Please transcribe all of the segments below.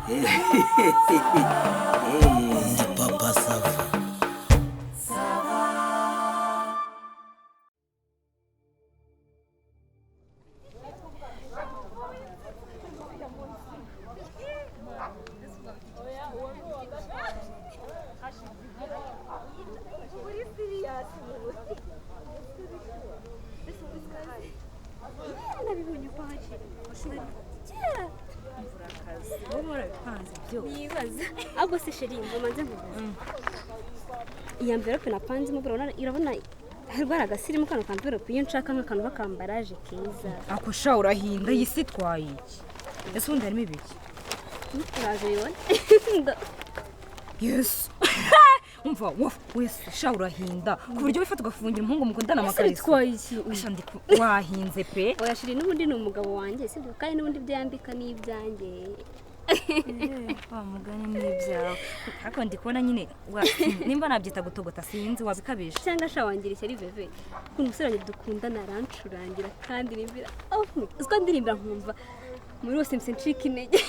Ndi Papa Sava. Nibaza ahubwo se chéri, ngoma nze nkubaze, iyi enveloppe napanzemo, urabona harwara agasirimu kano ka enveloppe, iyo nshaka nk'akantu k'akambaraje keza. Ako sha, urahinda. Iyi si itwaye iki ese? Ubundi harimo ibiki? Uraje ubibone. Yesu, umva wese sha, urahinda ku buryo wifata ugafungira umuhungu mukundana Ese amakariso. Bitwaye iki? Sha, wahinze pe. Oya chéri, n'ubundi ni umugabo wanjye, sibyo? Kandi n'ubundi ibyo yambika ni ibyanjye. Wa mugani ni ibyawe, ariko ndi kubona nyine nimba nabyita gutogota, sinzi, wabikabije. Cyangwa sha wangira ishyari veve, ukuntu umusore wanjye dukundana arancurangira kandi ndirimbira, oh, uziko ndirimbira nkumva muri wose mpise ncika intege.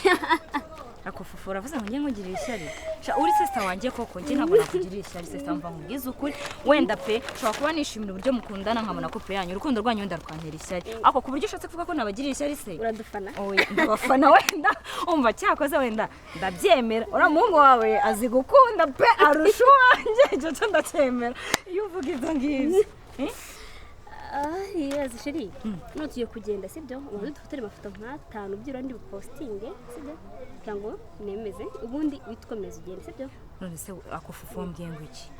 Ako fufu, uravuze ngo njye nkugirire ishyari? Sha, uri sister wanjye koko, njye ntabwo nakugirira ishyari sister. Mva nkubwize ukuri, wenda pe ushobora kuba nishimira uburyo mukundana, nkabona ko pe yanyu urukundo rwanyu wenda rukantera ishyari, ariko ku buryo ushatse kuvuga ko nabagirira ishyari se? Uradufana. Oya, ndabafana wenda. Umva, cyakoze wenda ndabyemera, uriya muhungu wawe azi gukunda pe, arusha uwanjye, icyo cyo ndacyemera iyo uvuga ibyo ngibyo. Eh? Ah, yes chéri, none tugiye kugenda, sibyo? Ubanze dufotere amafoto nk'atanu byibura ndi bupostinge, sibyo? Kugira ngo nemeze, ubundi witwomeze ugende, sibyo? None se ako fufu, wambwiye ngo iki?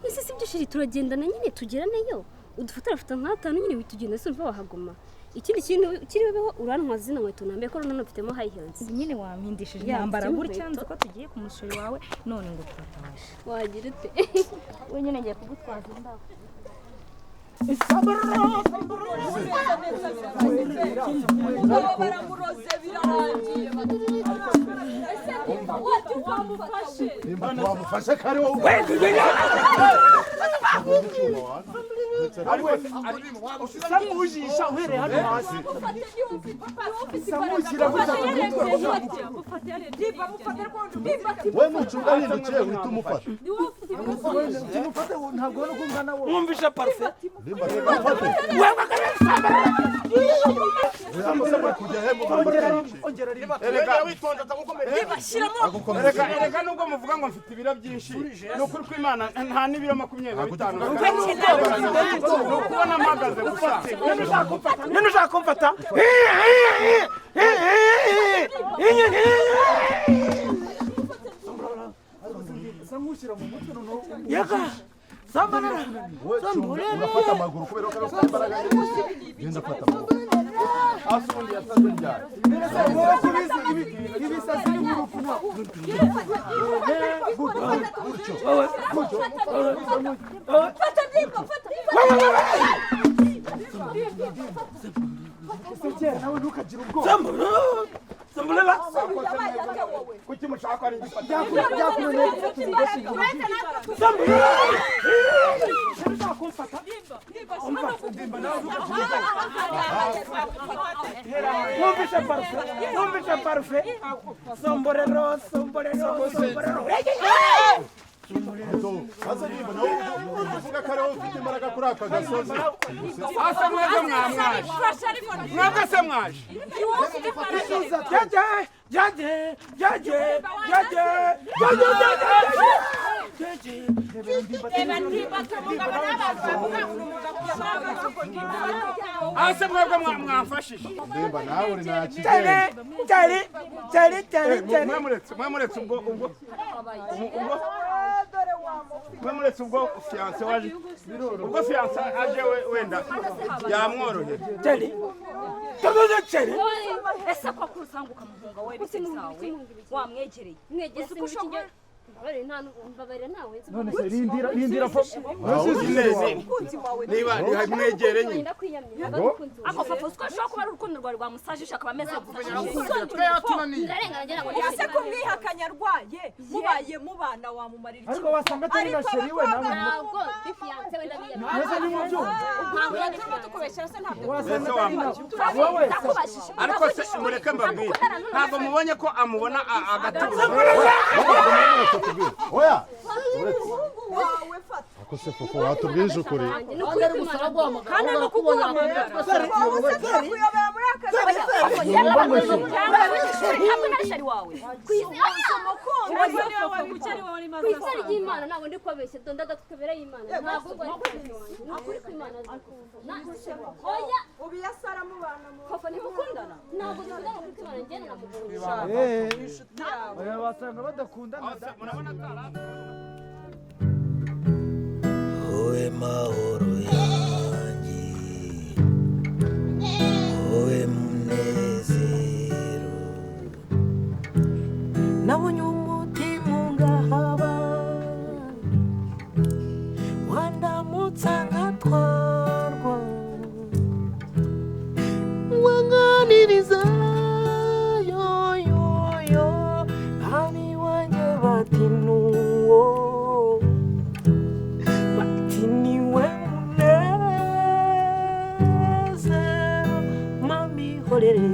Ese sibyo chéri, turagendana nyine, tugeraneyo udufotere amafoto nk'atanu nyine, witugenda se, urumva wahaguma. Ikindi kintu kiri bubeho, urantwaza zino nkweto nambaye, ko noneho mfitemo high heels. Nyine wampindishije Ya, nambara mfitemo gutya. inkweto. Nzi ko tugiye ku musheri wawe, none ngo turataje. Wagira ute? We nyine ngiye kugutwaza indabo. Baramuroze, birarangiye. Nimba wamufashe kare wowe. Samujisha uhereye hano hasi, samushyira gutya ku mutwe. We nucunga ahindukiye uhita umufata. Tumufate, ntabwo ubona uko ungana wowe. Mwumvishe parufe. Nimba ufate. Ese muri kujya he mugomba? Ongera rimwe. Erega Agukomeza. Erega, erega, nubwo muvuga ngo mfite ibiro byinshi, ni ukuri kw'Imana nta n'ibiro 25. Ni ukubona mpagaze gusa. None ushaka kumfata? Yaga sambarara. Wowe cunga, urafata amaguru kubera ko ari imbaraga nyinshi. Genda afata amaguru. Hasi ubundi yasaze ryari? Ibisazi ni nk'urupfu ntabwo. Gutyo. Gutyo. Fata Bimba, fata. Ese kera nawe ntukagire ubwoba. Sambulela. Yabaye ate wowe? Kuki mushaka ko ari igifata? Byakunaniye gufata umugozi. Sambulela. Ushaka kumfata? Mwumvishe parufe, mwumvishe parufe. Somborero, somborero, somborero. Maze nimba nawe uvuga ko ariwe ufite imbaraga kuri aka gasozi. Asa mwebwe mwamwaje, mwebwe se mwaje. Jaje, jaje, jaje, jaje, jaje, jaje. Ase mwebwe mwamfashije. Ndemba nawe uri nta Cyane, kigenda. cyane, cyane, cyane, cyane. Mwemuretse, mwemuretse, ubwo mwemuretse, ubwo fiancé waje, ubwo fiancé aje we wenda yamworohera. Cyane. Tuduze cyane. Ese ko kuri usanga ukamuhunga wowe, bite byawe wamwegereye? Mwegese Uzi ko ushobora muri. Mbabarira nta mbabarira ntawe nzi. None se rindira rindira fo. Umukunzi wawe. Niba mwegere nyine. Ndakwiyamye ntabwo ari umukunzi Ako wawe. Fofo, uziko ashobora kuba ari urukundo rwawe rwamusajisha akaba ameze gutya. Twe yatunaniye. Ndarengana njye ntabwo Ese kumwihakanya arwaye, mubaye mubana wamumarira iki? Ariko wasanga atari na chéri we nawe. Ntabwo ndi fiance we, ndabiyamye. Mwese ni mu byumva. Ntabwo ndi Turimo tukubeshyera se, ntabwo Wasanga Mbese atari na wambaye. wowe. Ndakubajije. Ariko se mureke mbabwire, ntabwo mubonye ko amubona agatuza? Oya, uretse. Umuhungu wawe, fata. Ako se Fofo, watubwije ukuri. Ni ukuri kw'Imana. Kandi no kuguhamagara wowe se, turakuyobera muri aka gace. Ntabwo nari chéri wawe. Umukunzi. Ku izina ry'Imana ntabwo ndi kubabeshya, donda agatwi kabera y'Imana, ntabwo ngo ari fiance wanjye, ni ukuri kw'Imana. Oya. Ubu iyo asara mubana mu Fofo, ntimukundana. Ntabwo dukundana, ukuri kw'Imana, njye namubonye. Eh. Oya, wasanga badakundana da. Murabona atari Wowe mahoro yanjye, wowe munezero. Nabonye umutima ungahaba, wandamutsa nkatwarwa, wanganiriza yoyoyo abiwanjye bati nuwo, bati niwe munezero, mami horere.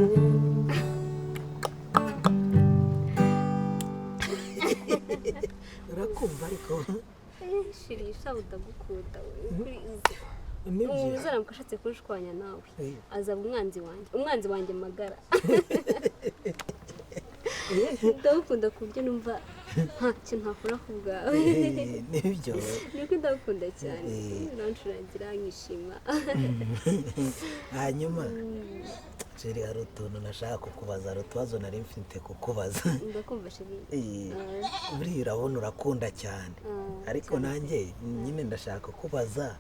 Urakumva ariko. Shirisha ndagukunda we. Nibyo. Umuntu uzaramuka ashatse kunshwanya nawe azaba umwanzi wanjye, umwanzi wanjye magara. Ndagukunda ku buryo numva nta kintu ntakora ku bwawe. Nibyo. Niko ndagukunda cyane, urancurangira nkishima. Hanyuma chéri, hari utuntu nashaka kukubaza, hari utubazo nari mfite kukubaza. Ndakumva chéri. Buriya urabona urakunda cyane, ariko nanjye nyine ndashaka kubaza,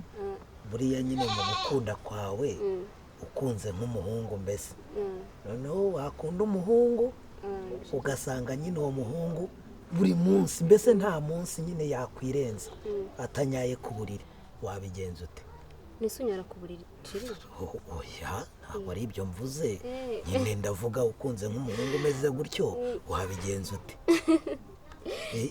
buriya nyine mu gukunda kwawe ukunze nk'umuhungu mbese, noneho wakunda umuhungu ugasanga nyine uwo muhungu buri munsi mbese nta munsi nyine yakwirenza atanyaye ku buriri, wabigenza ute? Nese unyara ku buriri chéri? Oya, ntabwo ari ibyo mvuze. Nyine ndavuga ukunze nk'umuhungu umeze gutyo, wabigenza ute?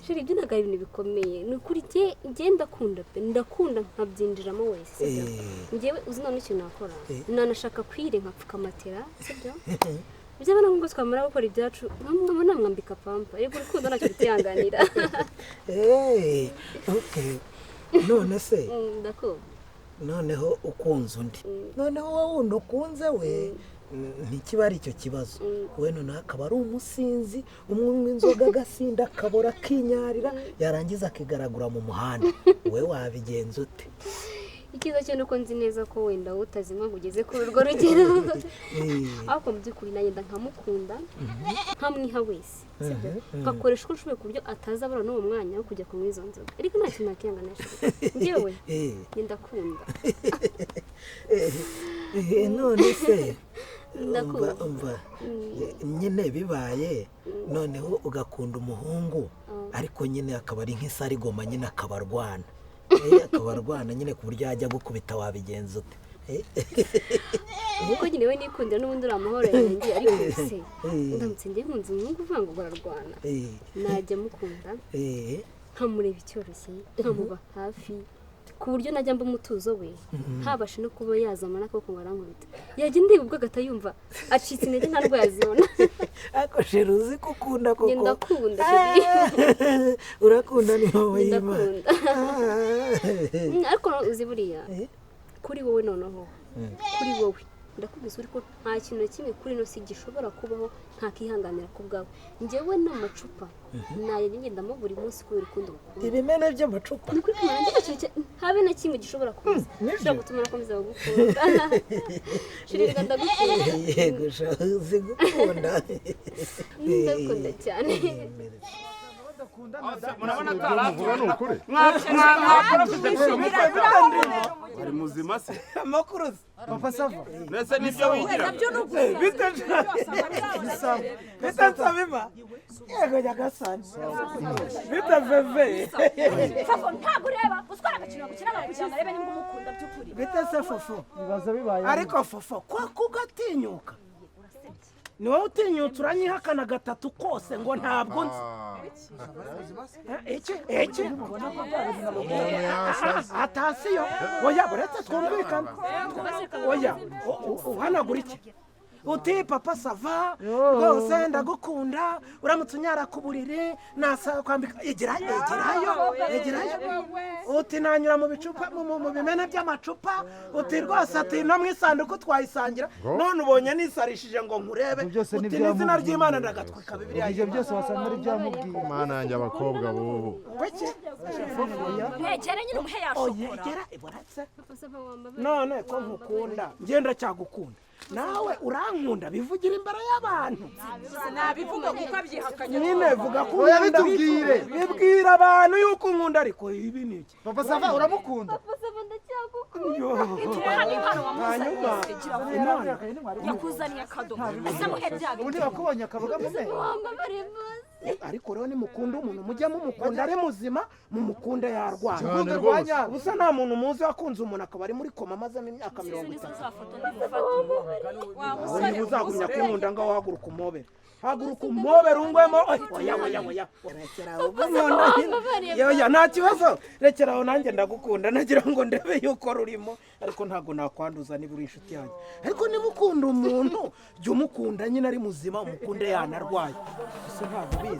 Chéri, ibyo ntabwo ari ibintu bikomeye, ni ukuri njye ndakunda pe, ndakunda nkabyinjiramo wese, sibyo? Njyewe uzi none ikintu nakora, nanashaka kwire nkapfuka matera, sibyo? Byaba na ngombwa twamara gukora ibyacu nkaba namwambika pampa. Yego, urukundo ntacyo rutihanganira. Okay. None se Ndakumva. noneho ukunze undi, noneho wowe wundi ukunze we ntikiba ari icyo kibazo, we noneho akaba ari umusinzi, umwe inzoga agasinda akabora akinyarira, yarangiza akigaragura mu muhanda, we wabigenza ute? Icyiza cyo nuko nzi neza ko wenda wowe utazinywa ngo ugeze kuri urwo rugero, ariko mu by'ukuri nagenda nkamukunda nkamwiha wese, sibyo? Nkakoresha uko nshoboye ku buryo atazabura n'uwo mwanya wo kujya kunywa izo nzoga, ariko nta kintu nakihanganisha njyewe. Njye ndakunda. None se Ndakunda. Umva nyine bibaye noneho ugakunda umuhungu, ariko nyine akaba ari nk'isarigoma nyine, akaba arwana, akaba arwana nyine ku buryo yajya gukubita, wabigenza ute? Kuko nyine we nikundira n'ubundi uri amahoro yanjye, ariko se ndamutse njye nkunze umuhungu uvuga ngo bararwana, najya mukunda nkamureba icyoroshye, nkamuba hafi ku buryo najya mba umutuzo we, ntabashe no kuba yazamara n'akaboko ngo arankubita, yajya ndeba ubwo agahita yumva acitse intege, nta ndwara yazibona. Ariko chéri, uzi ko ukunda koko. Njye ndakunda chéri. Urakunda ni wowe Njye y'Imana. ndakunda. Ariko uzi buriya kuri wowe, noneho kuri wowe ndakubwiza uri ko nta kintu na kimwe kuri ino si gishobora kubaho ntakihanganira ku bwawe. Njyewe n'amacupa najya ngendamo buri munsi kubera urukundo ngukunda. Ibimene by'amacupa? Ni ukuri kumara njye nta kintu habe na kimwe gishobora kuza gishobora gutuma nakomeza kugukunda. Chéri, reka ndagukunda. Yego sha, uzi gukunda. Ndagukunda cyane. Murabona Muvuga ni ukuri. Ari muzima se? Amakuru se? Papa Sava. Mbese nibyo wigira? Bite bite Nsabima? Yego nyagasani. Bite veve? Fofo, ntabwo ureba utwara agakino gukina kugira ngo arebe nimba umukunda by'ukuri. Bite se Fofo? Ibibazo bibaye. Ariko Fofo, ko kugatinyuka ni wowe utinyutse uranyihakana gatatu kose ngo ntabwo nzi. Iki iki atasiyo. Oya, buretse twumvikane. Oya, uhanagura iki uti Papa Sava rwose ndagukunda, uramutse unyara ku buriri nasa kwambika, egerayo egerayo egerayo. Uti nanyura mu bicupa, mu bimene by'amacupa, uti rwose ati no mu isanduku twayisangira. None ubonye nisarishije ngo nkurebe. Ibyo byose uti ni n'izina ibyamubwiye. ry'Imana ndagatwika Bibiliya. Ibyo byose wasanga ari ibyamubwiye. Mana yanjye, abakobwa bubu. Kuki? Mwegere nyine umuhe ya Oya, shokora. egera iburetse. Papa Sava, wambabariye. None ko nkukunda, ngenda cyagukunda, nawe urankunda, bivugira imbere y'abantu. Nabivuga kuko abyihakanye. Nyine vuga ko Oya, unkunda. bitubwire. Bibwira abantu yuko unkunda, ariko ibi ni iki? Papa Sava, uramukunda? Papa Sava, ndacyagukunda. Yo. Tumuha n'impano wamuzaniye. Hanyuma Se gira vuba. Imana Yakuzaniye akado, ese muhe bya Ubundi bintu. wakubonye akaboga mu menyo. Wambabariye basi. Ariko rero nimukunda umuntu, mujye mumukunda ari muzima, mumukunde yarwara. Cyane Urukundo rwose. rwa nyarwo. Ubusa nta muntu muzi wakunze umuntu akaba ari muri koma amazemo imyaka 30. Nizo za foto ndimufate. Aho niba uzagumya kunkunda, ngaho haguruka umobere, haguruka umobere ungwemo. Oya oya oya, rekera aho nkunda. Oya, nta kibazo, rekera aho, nanjye ndagukunda. Nagira ngo ndebe yuko rurimo, ariko ntabwo nakwanduza niba uri inshuti yanjye. Ariko niba ukunda umuntu, jya umukunda nyine ari muzima, umukunde yanarwaye. Gusa ntabwo ubizi.